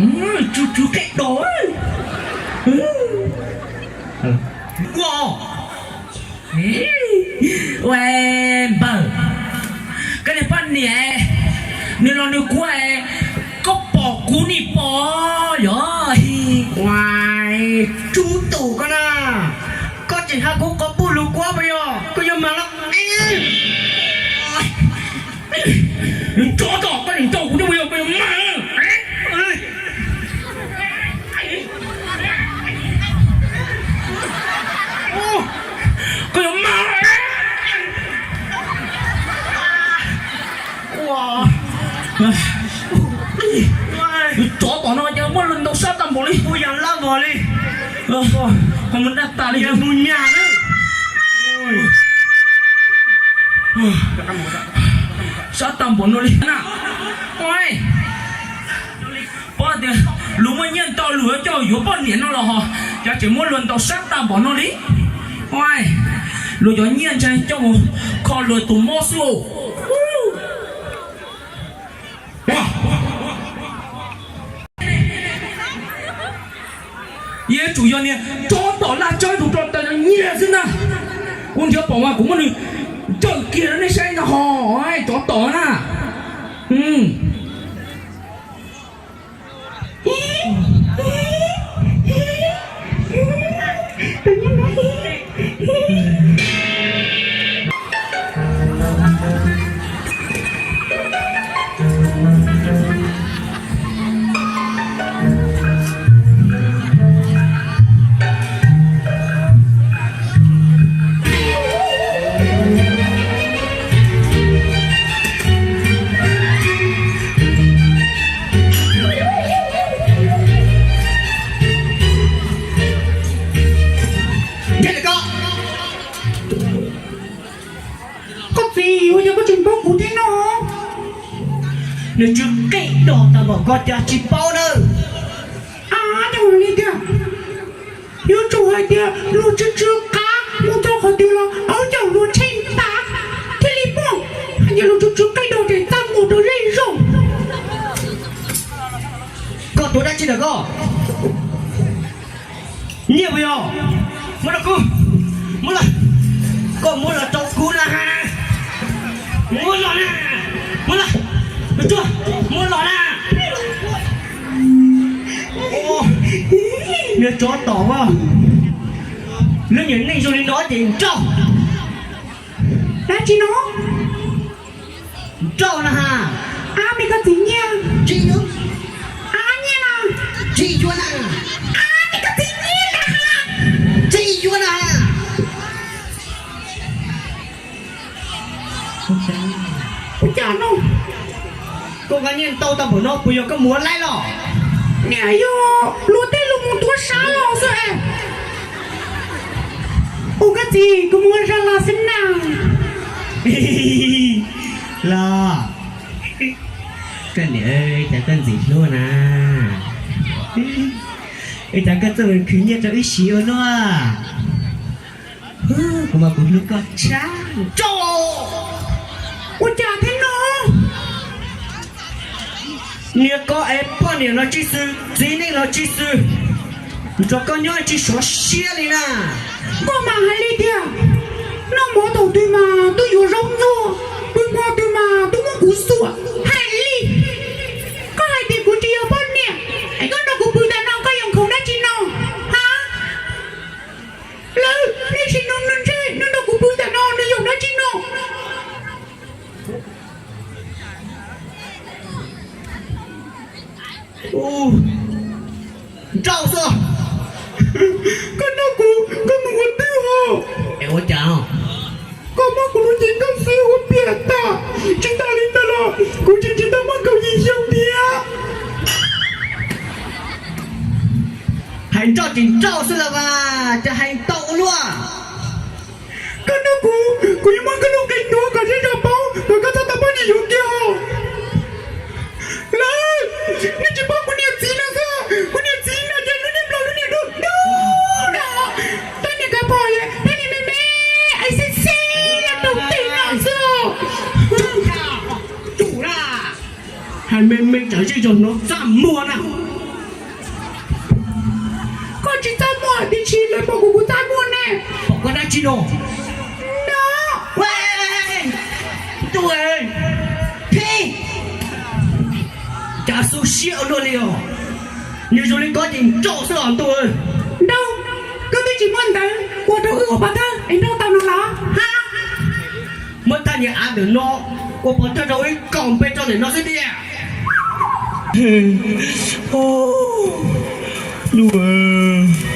Tsw tsw qe do. Ua, ua npawg, koj niag poj niam, nws los nws kuv, koj pom kuv ni pom yog. Ua, tsw tus koj na, koj tseem hais kuv qhov puj lus kuab puas yog? Koj yuav mag los? Tsov tom, koj niag nrauj kuv thiab puas yog? Koj yuav mag? Koj yuav mag? Tsov tom no ces muab luag ntaus sab tag npaum li. Ua yam lab vog li. Ho mus dab tas li, mus nyas na. Sab tag npaum no li na. Pom tias luag muaj nyiaj ntau, luag yuav coj yuav poj niam no los ho, cas tseem muab luag ntaus sab tag npaum no li. Luag cov nyiaj ntshai coj mus kho luag tus mob xwb. Yeej tsum yog niag tsov tom laj tsawb tus rau tawm nyiaj xwb na. Kuv nrhiav pom mas kuv muab nws cawm kiag rau nej saib no ho, tsov tom na. Koj txiv, ua cas koj tseem paub kuv thiab no? Nws tsw qe do tag npaum koj cas tsis paub nawb. Ab, cas li tiag? Yuav tsum hais tias luag tsw tsw qab mus txog qhov twg los aub caum luag tsheej tas thiaj li muaj. Hais tias luag tsw tsw qe do ces txaj muag rau zej zog. Koj tuav dab tsi ntawm koj? Nyiaj puas yog? Muab rau kuv, muab los, koj muab los rau kuv na. Muab los na, muab los, muab los na. Niag tsov tom, lub niag neej zoo li no ces nrauj. Dab tsi no? Nrauj na ha. Ab, me koj txiv nyiaj. Tsis yuav. Ab, nyiaj na. Tsis yuav na. Ab, me koj txiv nyiaj na ha. Tsis yuav na ha. Ua cas no? Koj nqa nyiaj ntau tau npaum no puas yog koj muab laib los? Niam, yog luag tej lus mus tuav sab los xwb es. Ua koj txiv, kuv mus ua zaj laj xwb na. Los, koj niam, cas koj ntxim hlub na. Cas koj txawj khwv nyiaj rau wb siv ua luaj. Kuv mas kuv hlub koj tshaj. Nrauj, ua cas thiab no? Niam, koj es poj niam los tsis xwm, txiv neej los tsis xwm, nrog koj nyob tsis sov siab li na. Koj mas hais li tiag, noj mov thaum twg mas twb yuav zaub ntxuag, pw hmo twg mas twb muab kuv xuas. Hais li, koj hais tias kuv tsis yog poj niam es koj nrog kuv pw tam no koj yuav nkhaus dab tsi no? Ha, lawv, nej sim no nws ntshe nws nrog kuv pw tam no nws yuav dab tsi no? Nrauj xwb. Koj nrog kuv, koj mus ua twg os? Es ua cas? Koj muab kuv lub cev nkauj xwb ua piam tas. Tsis tas li ntawd los kuv tseem tsis tau muaj kaum yim xyoo thiab. Hais nrauj ces nrauj xwb las mas, cas hais ntau ua luaj. Koj nrog kuv, kuv yuav muab koj lub qe ntuav kom zej zog paub kom koj txhob tau poj niam yuav kiag os. Lawv, nej tsis paub kuv niam txiv no xwb, kuv niam txiv no ces lub niag nplog lub niag dub dub no, tab niag kav pom tab niag me me, es xib xib los rau tes no xwb. Hais me me tsam zej zog hnov txaj muag na. Tsis, lawv pom kuv, kuv txaj muag ne. Pom koj dab tsi no? No. Ntuj, phem, cas xu siab ua luaj li os. Nws zoo li koj ces nrauj xwb os ntuj. Nrauj? Koj twb tsis muaj ntawv ua rau wb ua pov thawj es nrauj tau no los? Muab thaj niag av ntawm no ua pov thawj rau wb kaum npe rau ntawm no xwb tiag. Ntuj,